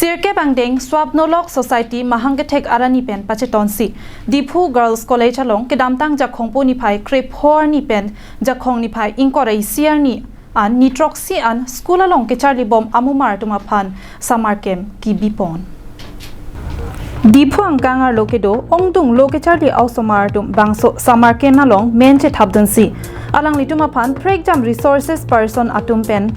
Sirke bangdeng Swapnolok Society mahangke arani pen pachetonsi Diphu Girls College along kedamtang jakhongpo ni phai krep ni pen jakhong ni phai ingkorei siar ni an nitroxy an school along ke charli bom amumar tuma phan summer camp ki bipon Diphu angkangar lokedo ongdung loke charli ausomar tum bangso summer camp along menche thabdansi alang lituma phan prek jam resources person atum pen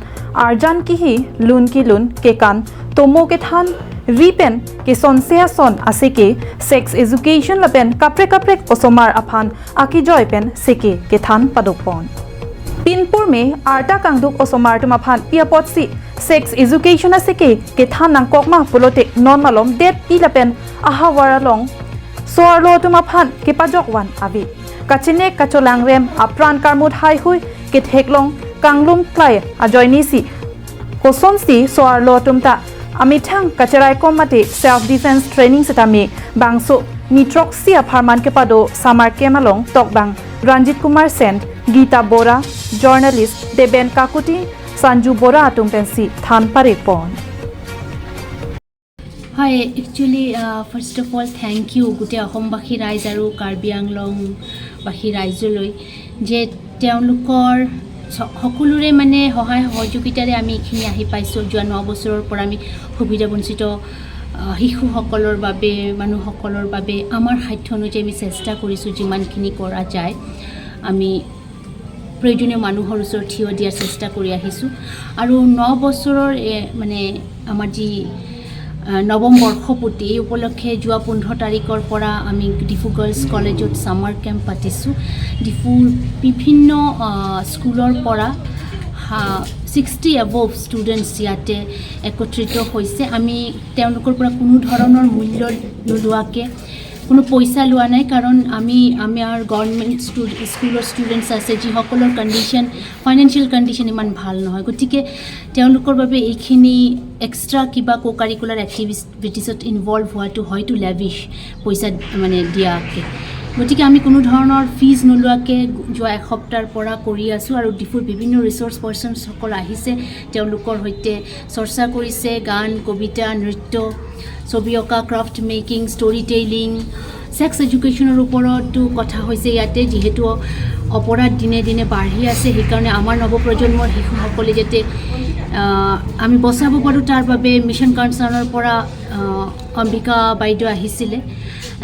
arjan ki hi lun ki lun ke kan tomo ke than ripen ke son se son ase ke sex education lapen kapre kapre osomar aphan aki joy pen seke ke than padopon Pinpur me arta kangduk osomar tuma phan piapot si sex education ase ke than nang kokma pulote non malom det pi lapen aha waralong soarlo tuma phan ke pajok wan abi kachine kacholang rem apran karmut hai hui ke theklong kanglum klai ajoy ni si koson si soarlo tumta amithang kacherai komate self defense training setami bangso nitroxia pharman ke pado samar kemalong tokbang Ranjit Kumar Sen Gita Bora journalist Deben Kakuti Sanju Bora atum pensi than parepon. হয়, actually first of all thank you গোটেই অসমবাসী ৰাইজ আৰু কাৰ্বি আংলংবাসী ৰাইজলৈ যে তেওঁলোকৰ সকলোৰে মানে সহায় সহযোগিতাৰে আমি এইখিনি আহি পাইছোঁ। যোৱা 9 বছৰৰ পৰা আমি সুবিধা বঞ্চিত শিশুসকলৰ বাবে, মানুহসকলৰ বাবে আমাৰ সাধ্য অনুযায়ী আমি চেষ্টা কৰিছোঁ। যিমানখিনি কৰা যায়, আমি প্ৰয়োজনীয় মানুহৰ ওচৰত থিয় দিয়াৰ চেষ্টা কৰি আহিছোঁ। আৰু 9 বছৰৰ মানে আমাৰ যি নৱম বৰ্ষপূৰ্তি, এই উপলক্ষে যোৱা 15 তাৰিখৰ পৰা আমি ডিফু গাৰ্লছ কলেজত ছামাৰ কেম্প পাতিছোঁ। ডিফুৰ বিভিন্ন স্কুলৰ পৰা 60 এবভ ষ্টুডেণ্টছ ইয়াতে একত্ৰিত হৈছে। আমি তেওঁলোকৰ পৰা কোনো ধৰণৰ মূল্য নোলোৱাকৈ, কোনো পইচা লোৱা নাই, কাৰণ আমি আমাৰ গভৰ্ণমেণ্ট স্কুলৰ ষ্টুডেণ্টছ আছে, যিসকলৰ কণ্ডিশ্যন, ফাইনেন্সিয়েল কণ্ডিশ্যন ইমান ভাল নহয়। গতিকে তেওঁলোকৰ বাবে এইখিনি এক্সট্ৰা কিবা কো কাৰিকুলাৰ এক্টিভিটিছত ইনভলভ হোৱাটো হয়তো লেভিছ পইচা মানে দিয়াকৈ। গতিকে আমি কোনো ধৰণৰ ফিজ নোলোৱাকৈ যোৱা এসপ্তাহৰ পৰা কৰি আছোঁ। আৰু ডিফুৰ বিভিন্ন ৰিচ'ৰ্চ পাৰ্চনছসকল আহিছে, তেওঁলোকৰ সৈতে চৰ্চা কৰিছে। গান, কবিতা, নৃত্য, ছবি অঁকা, craft making, story telling, sex এডুকেশ্যনৰ ওপৰতো কথা হৈছে ইয়াতে। যিহেতু অপৰাধ দিনে দিনে বাঢ়ি আছে, সেইকাৰণে আমাৰ নৱপ্ৰজন্মৰ শিশুসকলে যাতে আমি বচাব পাৰোঁ, তাৰ বাবে মিছন কনচাৰ্ণৰ পৰা অম্বিকা বাইদেউ আহিছিলে।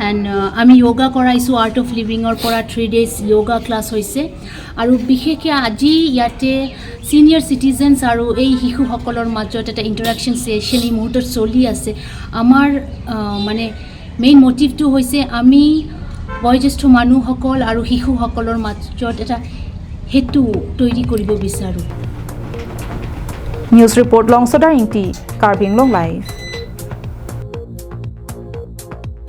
এণ্ড আমি য়োগা কৰাইছোঁ। আৰ্ট অফ লিভিঙৰ পৰা 3 ডেইজ য়োগা ক্লাছ হৈছে। আৰু বিশেষকৈ আজি ইয়াতে ছিনিয়ৰ চিটিজেনছ আৰু এই শিশুসকলৰ মাজত এটা ইণ্টাৰেকশ্যন ছেশ্যন এই মুহূৰ্তত চলি আছে। আমাৰ মানে মেইন মটিভটো হৈছে আমি বয়োজ্যেষ্ঠ মানুহসকল আৰু শিশুসকলৰ মাজত এটা সেতু তৈৰি কৰিব বিচাৰোঁ। News report Longsoda Ingti, Karbi Anglong Live.